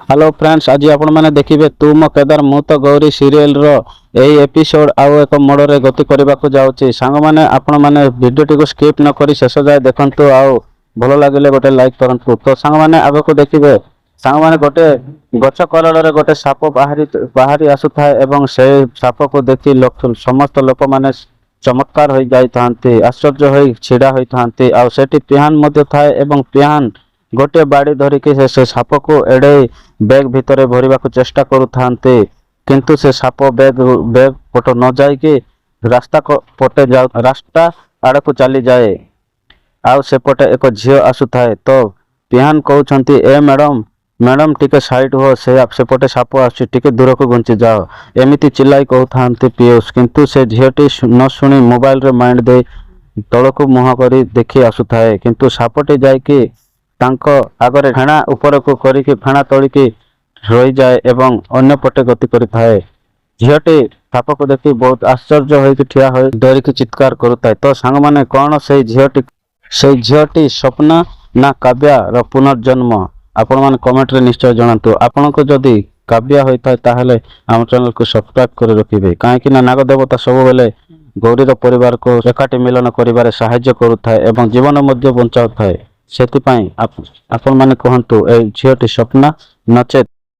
Hello friends, ଆଜି ଆପଣମାନେ ଦେଖିବେ ତୁ ମୋ କେଦାର ମୁଁ ତ ଗୌରୀ ସିରିଏଲର ଏହି ଏପିସୋଡ୍ ଆଉ ଏକ ମୋଡ଼ରେ ଗତି କରିବାକୁ ଯାଉଛି। ସାଙ୍ଗମାନେ, ଆପଣମାନେ ଭିଡ଼ିଓଟିକୁ ସ୍କିପ୍ ନ କରି ଶେଷ ଯାଏ ଦେଖନ୍ତୁ ଆଉ ଭଲ ଲାଗିଲେ ଗୋଟେ ଲାଇକ୍ କରନ୍ତୁ। ତ ସାଙ୍ଗମାନେ, ଆଗକୁ ଦେଖିବେ ସାଙ୍ଗମାନେ, ଗୋଟେ ଗଛ କରଳରେ ଗୋଟେ ସାପ ବାହାରି ବାହାରି ଆସୁଥାଏ ଏବଂ ସେ ସାପକୁ ଦେଖି ସମସ୍ତ ଲୋକମାନେ ଚମତ୍କାର ହୋଇ ଯାଇଥାନ୍ତି, ଆଶ୍ଚର୍ଯ୍ୟ ହୋଇ ଛିଡ଼ା ହୋଇଥାନ୍ତି। ଆଉ ସେଠି ପିହାନ ମଧ୍ୟ ଥାଏ ଏବଂ ପିହାନ ଗୋଟିଏ ବାଡ଼ି ଧରିକି ସେ ସାପକୁ ଏଡ଼େଇ ବ୍ୟାଗ୍ ଭିତରେ ଭରିବାକୁ ଚେଷ୍ଟା କରୁଥାନ୍ତି। କିନ୍ତୁ ସେ ସାପ ବ୍ୟାଗ୍ ବ୍ୟାଗ୍ ପଟ ନ ଯାଇକି ରାସ୍ତା ପଟେ ଯାଉ ରାସ୍ତା ଆଡ଼କୁ ଚାଲିଯାଏ। ଆଉ ସେପଟେ ଏକ ଝିଅ ଆସୁଥାଏ। ତ ପିହାନ କହୁଛନ୍ତି, "ଏ ମ୍ୟାଡ଼ମ, ମ୍ୟାଡ଼ମ, ଟିକେ ସାଇଡ୍ ହୁଅ, ସେ ସେପଟେ ସାପ ଆସୁଛି, ଟିକେ ଦୂରକୁ ଘୁଞ୍ଚି ଯାଅ।" ଏମିତି ଚିଲ୍ଲାଇ କହୁଥାନ୍ତି ପିୟୁଷ। କିନ୍ତୁ ସେ ଝିଅଟି ନ ଶୁଣି ମୋବାଇଲରେ ମାଇଣ୍ଡ ଦେଇ ତଳକୁ ମୁହଁ କରି ଦେଖି ଆସୁଥାଏ। କିନ୍ତୁ ସାପଟି ଯାଇକି ତାଙ୍କ ଆଗରେ ଫେଣା ଉପରକୁ କରିକି ଫେଣା ତୋଳିକି ରହିଯାଏ ଏବଂ ଅନ୍ୟ ପଟେ ଗତି କରିଥାଏ। ଝିଅଟି ସାପକୁ ଦେଖି ବହୁତ ଆଶ୍ଚର୍ଯ୍ୟ ହୋଇକି ଠିଆ ହୋଇ ଡରିକି ଚିତ୍କାର କରୁଥାଏ। ତ ସାଙ୍ଗମାନେ, କଣ ସେଇ ଝିଅଟି ସ୍ୱପ୍ନା ନା କାବ୍ୟାର ପୁନର୍ଜନ୍ମ? ଆପଣମାନେ କମେଣ୍ଟରେ ନିଶ୍ଚୟ ଜଣାନ୍ତୁ। ଆପଣଙ୍କୁ ଯଦି କାବ୍ୟା ହୋଇଥାଏ, ତାହେଲେ ଆମ ଚ୍ୟାନେଲକୁ ସବସ୍କ୍ରାଇବ କରି ରଖିବେ, କାହିଁକି ନା ନାଗଦେବତା ସବୁବେଳେ ଗୌରୀର ପରିବାରକୁ ଏକାଠି ମିଳନ କରିବାରେ ସାହାଯ୍ୟ କରୁଥାଏ ଏବଂ ଜୀବନ ମଧ୍ୟ ବଞ୍ଚାଉଥାଏ। ସେଥିପାଇଁ ଆପଣମାନେ କୁହନ୍ତୁ, ଏଇ ଝିଅଟି ସ୍ୱପ୍ନା ନଚେତ୍